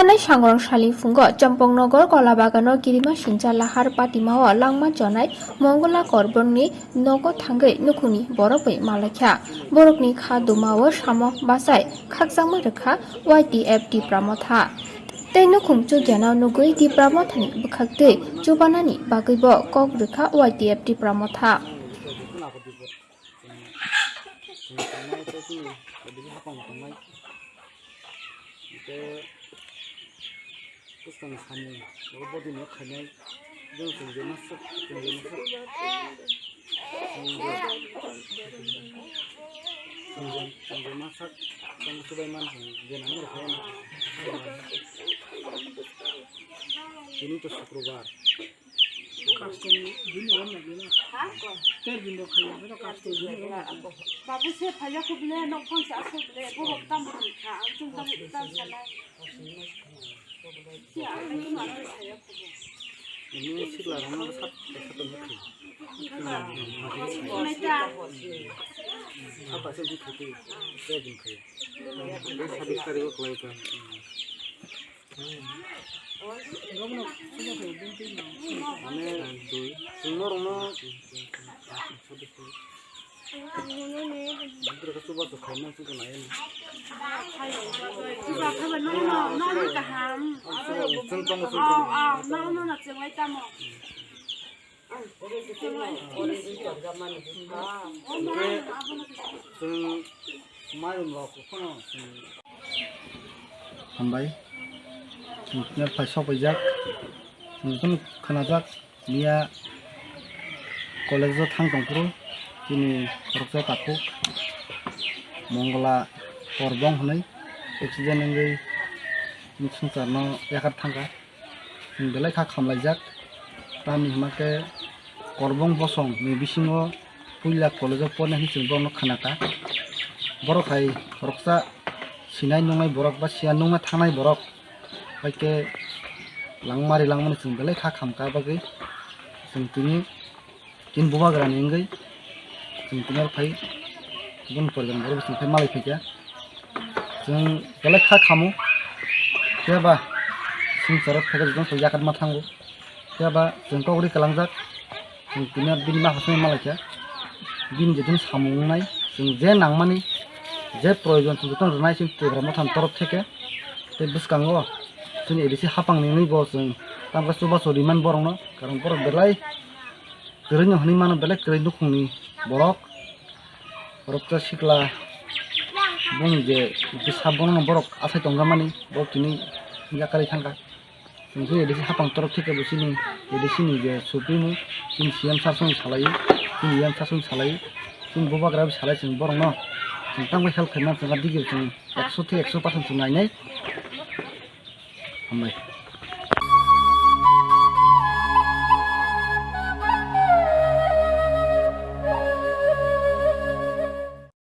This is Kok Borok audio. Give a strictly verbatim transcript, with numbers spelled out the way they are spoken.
Nai sangrong sali phungo Champongnogo Kolabagano Kirima Sincha Lahar Patimao langma chonai Mongola Korbongni nogo thangwi nukhungni borok bai malaikha. Borokni kha dumao samo bachai khakchangma rwkha Y T F Tipra Motha. Tei nukhung chugyano nugwi Tipra Mothani bwkhaktwi chubanani bagwibo kok rwkha Y T F Tipra Motha. Chwng, chwng tongnai tei chini O B C hapang tongnai. Hwnkhe bwskang samung abo body no khainai. Jeng chwng je masuk, chwng je masuk. Chwng je, chwng je, chwng je masuk, chwng subai man chwng je nang rw khaina. Tini to Sukrobar. Custom din rom na gina. Ter din do khaya, pero custom din rom na gina. Babu se phaya ko bile, nok phang sa so bile, bo bok tam bile kha, ang chung tam tam sana. Si ang ni ma phaya ko bo. Ini sikla rong na sat, sat ni. Nai ta. Apa sih di khati? Saya din khaya. Sabis tarik ko kelai ta. Mane, chwng norokno, chwng tongo, chwng tongo. Hwnkhe chwng mayung rok phano chwng. Hambai. Chwng phai sok paijak. Chwng khwnajak. Miya college o thang tongphuru chini khoroksa takhuk Mongla Korbong hwnwi accident wngwi swngcharno yakar thangkha. Chwng belai kha khamlaijak. Tamni hwnba khe Korbong bosong ni bisingo puila college o pornai hwnwi chwng borokno khwnakha. Borok hai khoroksa sinai nungnai borok ba siya nungna thangnai borok hai khe langmari langmani chwng belai kha khamkha bagwi chwng tini. Chini bubagrani wngwi chwng tini phai bini poribar borok chwng phai malai phaikha. Chwng belai kha khamu, phiya ba swngcharo phaikha, jotono yakatma thango. Phiya ba chwng kok ri kwlangjak, chwng tini bini ma hasini malaikha. Bini jephuru samung wngnai, chwng je nangmani, je proyojon chwng jotono rwnai chwng Tipra Mothani torof theke. Tei bwskango chwng A D C hapangni wngwi bo chwng tamkhe chubachu rimani borokno, karon borok belai kwrwino hwnwi mano, belai kwrwi nukhungni borok. Khoroksa sikla boni je bwsa bono borok achai tongjakmani, borok tini yakarwi thangkha. Chwng khe A D C hapang torof theke bo chini A D C ni je supremo, chini C M sir songni salai, chini E M sir songni salai, chini bubagra bai salai chwng borokno. Chwng tamo help khaimani chwng digir chwng ekso theke ekso percent chwng nainai. Hambai.